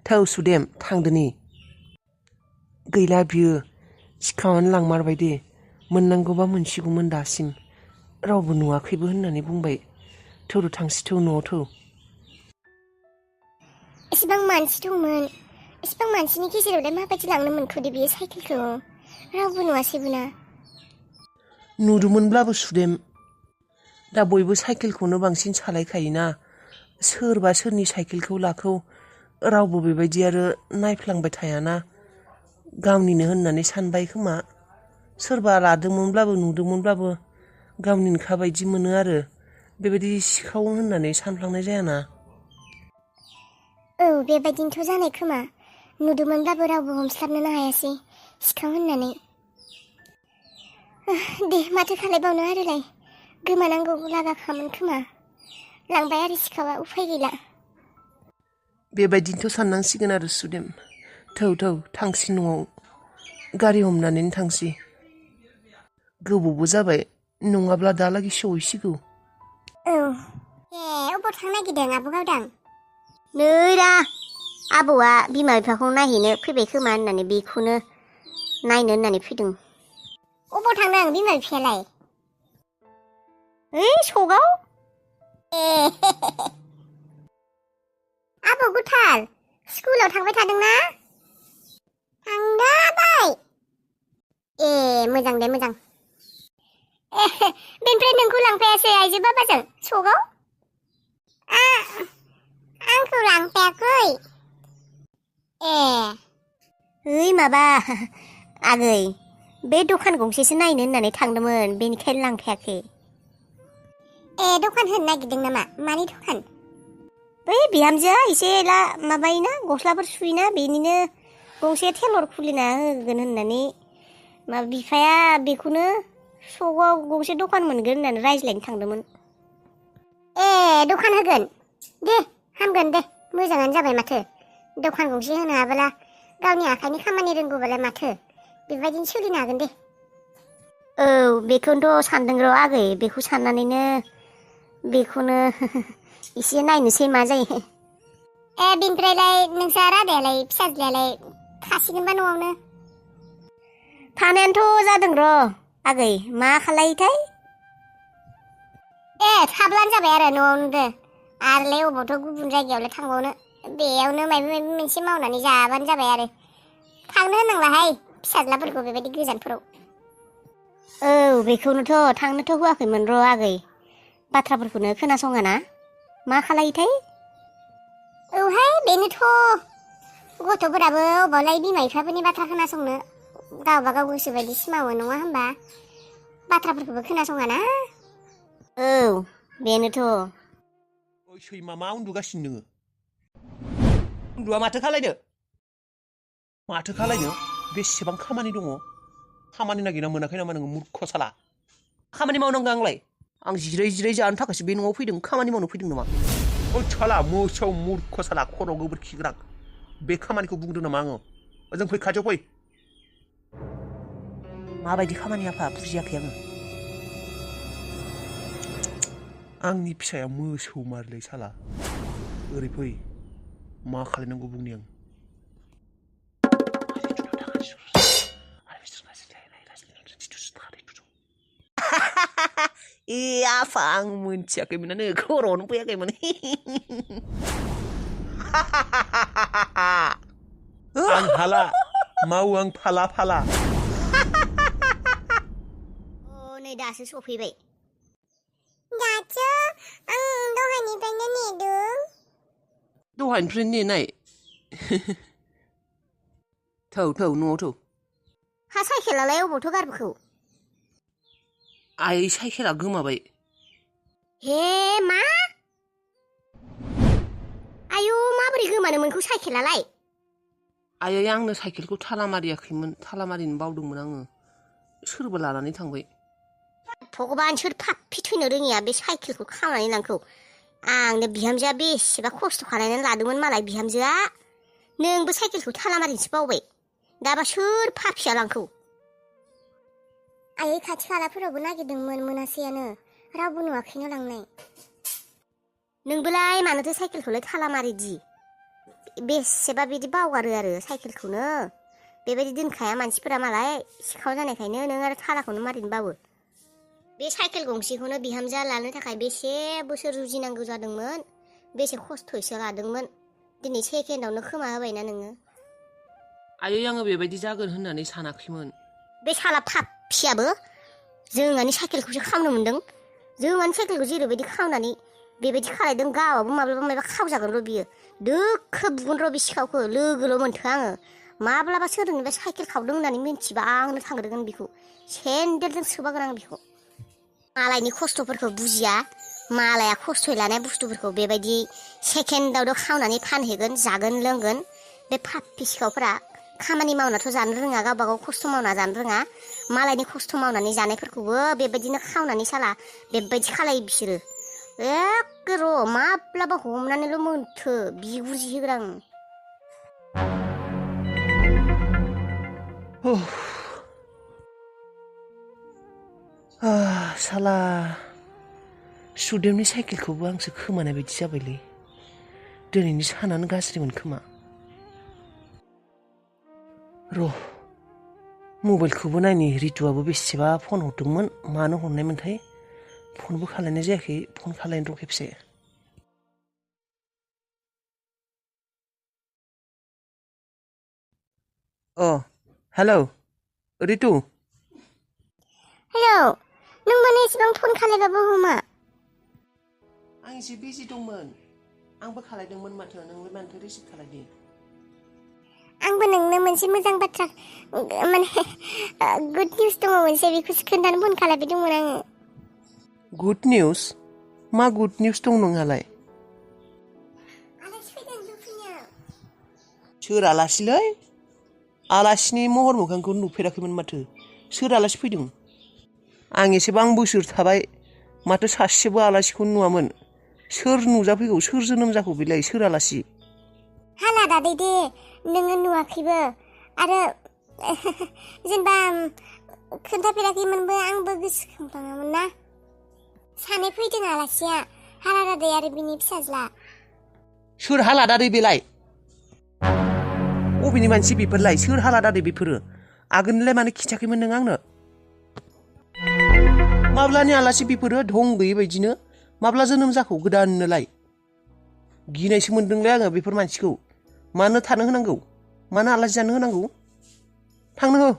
थौ सुदेम थांदोनि गैला बियो सिखावनानै लांमारबाय दे मोननांगौबा मोनसिगौमोन दासिम रावबो नुवाखैबो होननानै बुंबाय थौर थांसि थौ न'आव थौ एसेबां मानसि दंमोन एसेबां मानसिनि गेजेरावलाय माबायदि लांनो मोनखोदे बियो साइकेलखौ रावबो नुवासैबो ना नुदोंमोनब्लाबो सुदेम दा बयबो साइकेलखौनो बांसिन सालायखायोना सोरबा सोरनि साइकेलखौ लाखौ रावबो बेबायदि आरो नायफ्लांबाय थायाना गावनिनो होननानै सानबाय खोमा सोरबा लादोंमोनब्लाबो नुदोंमोनब्लाबो गावनिनोखा बायदि मोनो आरो बेबायदि सिखाव होननानै सानफ्लांनाय जायाना औ बेबायदिनोथ' जानाय खोमा नुदोंमोनब्लाबो रावबो हमस्लाबनोनो हायासै सिखाव होननानै दे माथो खालायबावनो आरोलाय गोमानांगौ लागाखामोन खोमा लांबाय आरो सिखावा उफाय गैला बेबायदिनोथ' साननांसिगोन आरो सुदेम थौ थौ थांसि न'आव गारि हमनानैनो थांसै गोबावबो जाबाय नङाब्ला दालागै सहैसिगौ औ अबाव थांनो नागिरदों आब' गावदां नै दा आबौआ बिमा बिफाखौ नायहैनो फैबाय खोमा होननानै बेखौनो नायनो होननानै फैदों अबाव थांदों बिमा बिफायालाय ओइ सगाव आबौ गुथाल स्कुलाव थांबाय थादोंना थांदाबाय मोजां दे मोजां बेनिफ्राय नोंखौ लांफायासै आइजो बाबाजों सगाव आंखौ लांफायाखै ओइ माबा आगै बे दखान गंसेसो नायनो होननानै थांदोंमोन बेनिखायनो लांफायाखै दखान होनो नागिरदों नामा मानि दखान बै बिहामजोआ एसे एला माबायोना गस्लाफोर सुयोना बेनिनो गंसे टेलर खुलिना होगोन होननानै माबा बिफाया बेखौनो सगाव गंसे दखान मोनगोन होननानै रायज्लायनो थांदोंमोन दखान होगोन दे हामगोन दे मोजाङानो जाबाय माथो दखान गंसे होनो हाबोला गावनि आखाइनि खामानि रोंगौबालाय माथो बेबायदिनो सोलिनो हागोन दे औ बेखौनोथ' सानदों र' आगै बेखौ साननानैनो बेखौनो एसे नायनोसै मा जायो बेनिफ्रायलाय नोंसा रादायालाय फिसाज्लायालाय थासिगोनबा न'आवनो थानायानोथ' जादों र' आगै मा खालायोथाय थाब्लानो जाबाय आरो न'आवनो दे आरोलाय अबावथ' गुबुन जायगायावलाय थांबावनो बेयावनो माबा माबि मोनसे मावनानै जाबानो जाबाय आरो थांनो होनांलाहाय फिसाज्लाफोरखौ बेबायदि गोजानफोराव औ बेखौनोथ' थांनोथ' होआखैमोन र' आगै बाथ्राफोरखौनो खोनासङाना मा खालायोथाय औहाय बेनोथ' गथ'फोराबो अबावलाय बिमा बिफाफोरनि बाथ्रा खोनासंनो गावबागाव गोसो बायदिसो मावो नङा होमबा बाथ्राफोरखौबो खोनासङाना औ बेनोथ' ओइ सैमा मा उन्दुगासिनो नोङो उन्दुआ माथो खालायनो बेसेबां खामानि दङ खामानि नागिरना मोनाखै नामा नोङो मुर्ख साला खामानि मावनांगौ आं जिराय जिराय जानो थाखायसो बे न'आव फैदों खामानि मावनो फैदों नामा ओइ साला मोसौ मुर्ख साला खर' गोबोरखि गोनां बे खामानिखौ बुंदों नामा आङो ओजों फै खाथियाव फै माबायदि खामानि आफा बुजियाखै आङो आंनि फिसाया मोसौ मारलै साला ओरै फै मा खालायनांगौ बुंनि आं आफा आं मोनथियाखैमोनानो खर'आवनो फैयाखैमोन आं हाला मावो आं फाला फाला नै दासो सफैबाय दासो आं दहायनिफ्रायनो नेदों दहायनिफ्रायनो नेनाय थौ न'आव थौ हा साइकेलालाय अबावथ' गारबोखौ आइ साइकेला गोमाबाय हे मा आयु माबोरै गोमानो मोनखौ साइकेलालाय आयै आंनो साइकेलखौ थाला मारियाखैमोन थाला मारिनो बावदोंमोन आङो सोरबा लानानै थांबाय भगबान सोर फाफि थैनो रोङिया बे साइकेलखौ खावनानै लांखौ आंनो बिहामजोआ बेसेबा खस्थ' खालायनानै लादोंमोन मालाय बिहामजोआ नोंबो साइकेलखौ थाला मारिनोसो बावबाय दाबा सोर फाफिया लांखौ आयै खाथि खालाफोरावबो नागिरदोंमोन मोनासैयानो रावबो नुवाखैनो लांनाय नोंबोलाय मानोथो साइकेलखौलाय थाला मारिदि बेसेबा बिदि बावगारो आरो साइकेलखौनो बेबायदि दोनखाया मानसिफोरा मालाय सिखाव जानायखायनो नों आरो थालाखौनो मारिनो बावो बे साइकेल गंसेखौनो बिहामजोआ लानो थाखाय बेसे बोसोर जुजिनांगौ जादोंमोन बेसे खस्थ'यैसो लादोंमोन दिनै सेकेन्डआवनो खोमा होबायना नोङो आयै आङो बेबायदि जागोन होननानै सानाखैमोन बे साला फाफियाबो जोंहानि साइकेलखौसो खावनो मोन्दों जोंहानि साइकेलखौ जेरैबायदि खावनानै बेबायदि खालायदों गावाबो माब्लाबा खावजागोन र' बियो दोखो बुगोन र' बे सिखावखौ लोगोल' मोनथो आङो माब्लाबा सोरनिबा साइकेल खावदों होननानै मिन्थिबा आंनो थांग्रोगोन बेखौ सेन्देलजों सोबागोन आं बेखौ मालायनि खस्थ'फोरखौ बुजिया मालाया खस्थ'यै लानाय बुस्थुफोरखौ बेबायदि सेकेन्डआवनो खावनानै फानहैगोन जागोन लोंगोन बे फाफि सिखावफोरा खामानि मावनाथ' जानो रोङा गावबागाव खस्थ' मावना जानो रोङा मालायनि खस्थ' मावनानै जानायफोरखौबो बेबायदिनो खावनानै साला बेबायदि खालायो बिसोरो एखे र' माब्लाबा हमनानैल' मोनथो बिगुर जिहोग्रा आं साला सुदेमनि साइकेलखौबो आंसो खोमानाय बायदि जाबायलै दिनैनि सानानो गाज्रिमोन खोमा र' मबाइलखौबो नायनि रितुआबो बेसेबा फन हरदोंमोन मानो हरनायमोनथाय फनबो खालायनाय जायाखै फन खालायनो र' खेबसे हेलौ रितु हेलौ नों माने एसेबां फन खालायबाबो हमा आं एसे बिजि दंमोन आंबो खालायदोंमोन माथो नोंलाय मानोथो रिसिभ खालायदि आंबो नोंनो मोनसे मोजां बाथ्रा माने गुड निउस दङ मोनसे बेखौसो खोन्थानो फन खालायबाय दंमोन आङो गुड निउस मा गुड निउस दं नोंहालाय आलासि फैदों जोंफोरनियाव सोर आलासिलै आलासिनि महर मोखांखौ नुफेराखैमोन माथो सोर आलासि फैदों आं एसेबां बोसोर थाबाय माथो सासेबो आलासिखौनो नुवामोन सोर नुजाफैगौ सोर जोनोम जाखौ बेलाय सोर आलासि हाला दादै दे नोङो नुवाखैबो आरो जेनेबा खोन्थाफेराखैमोनबो आंबो गोसोखांफ्लाङामोन ना सानै फैदों आलासिया हाला दादै आरो बिनि फिसाज्ला सोर हाला दादै बेलाय अबेनि मानसि बेफोरलाय सोर हाला दादै बेफोरो आगोलनिलाय मानो खिथाखैमोन नों आंनो माब्लानि आलासि बेफोरो धं गैयै बायदिनो माब्ला जोनोम जाखौ गोदाननोलाय गिनायसो मोनदोंलै आङो बेफोर मानसिखौ मानो थानो होनांगौ मानो आलासि जानो होनांगौ थांनो हो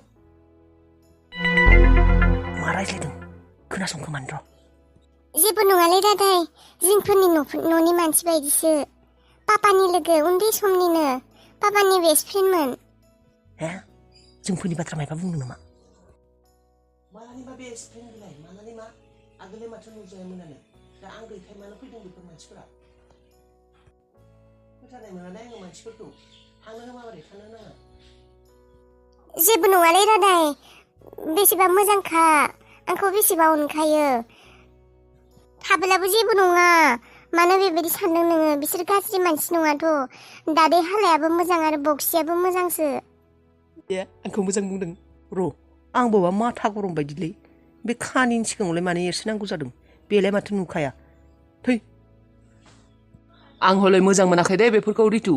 मा रायज्लायदों खोनासंखोमानो र' जेबो नङालै दादाय जोंफोरनि न'नि मानसि बायदिसो पापानि लोगो उन्दै समनिनो पापानि बेस्ट फ्रेन्डमोन हे जोंफोरनि बाथ्रा मायबा बुंदों नामा मालानि मा बेस्ट फ्रेन्ड बिलाय मालानि मा आगोललाय माथो नुजायामोनानो दा आं गैखाय मानो फैदों बेफोर मानसिफोरा फोथायनाय मोनालै आङो मानसिफोरखौ थांनो हो माबोरै थांनो नाङा जेबो नङालै दादाय बेसेबा मोजांखा आंखौ बेसेबा अनखायो थाबोलाबो जेबो नङा मानो बेबायदि सानदों नोङो बिसोर गाज्रि मानसि नङाथ' दादै हालायाबो मोजां आरो बक्सियाबो मोजांसो दे आंखौ मोजां बुंदों र' आंबोबा माथा गरम बायदिलै बे खानिनि सिगाङावलाय मानो एरसोनांगौ जादों बेलाय माथो नुखाया थै आं हले मोजां मोनाखै दे बेफोरखौ रितु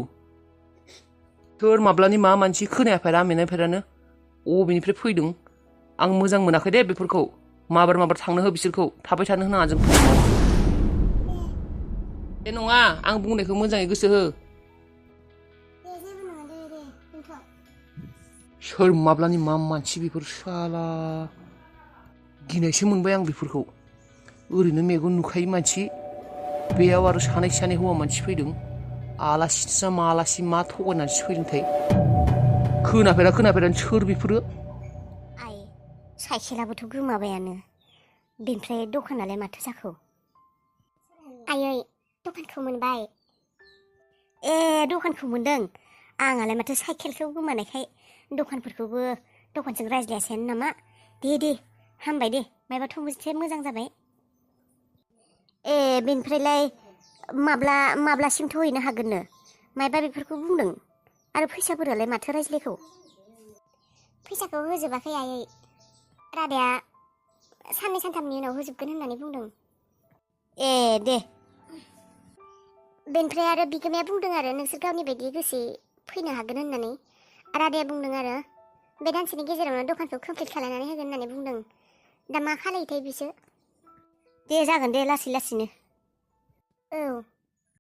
सोर माब्लानि मा मानसि खोनायाफेरा मेनायफेरानो अबेनिफ्राय फैदों आं मोजां मोनाखै दे बेफोरखौ माबार थांनो हो बिसोरखौ थाबाय थानो होनाङा जों बे नङा आं बुंनायखौ मोजाङै गोसो हो सोर माब्लानि मा मानसि बेफोर साला गिनायसो मोनबाय आं बेफोरखौ ओरैनो मेगन नुखायै मानसि बेयाव आरो सानै हौवा मानसि फैदों आलासिसो मा आलासि मा थगायनानैसो फैदोंथाय खोनाफेरानो सोर बेफोरो आइ साइकेलाबोथ' गोमाबायानो बेनिफ्राय दखानालाय माथो जाखो आयै दखानखौ मोनबाय ए दखानखौ मोनदों आंहालाय माथो साइकेलखौ गोमानायखाय दखानजों रायज्लायासैनो नामा दे हामबाय दे मायबाथ' एसे मोजां जाबाय ए बेनिफ्रायलाय माब्लासिमथ' हैनो हागोननो मायबा बेफोरखौ बुंदों आरो फैसाफोरालाय माथो रायज्लायखौ फैसाखौ होजोबाखै आयै रादाया साननै सानथामनि उनाव होजोबगोन होननानै बुंदों ए दे बेनिफ्राय आरो बिगोमाया बुंदों आरो नोंसोर गावनि बायदि गोसो फैनो हागोन होननानै आरो आदाया बुंदों आरो बे दानसेनि गेजेरावनो दखानखौ कमप्लिट खालामनानै होगोन होननानै बुंदों। दा मा खालायोथाय बिसोर? दे जागोन दे लासै लासैनो। औ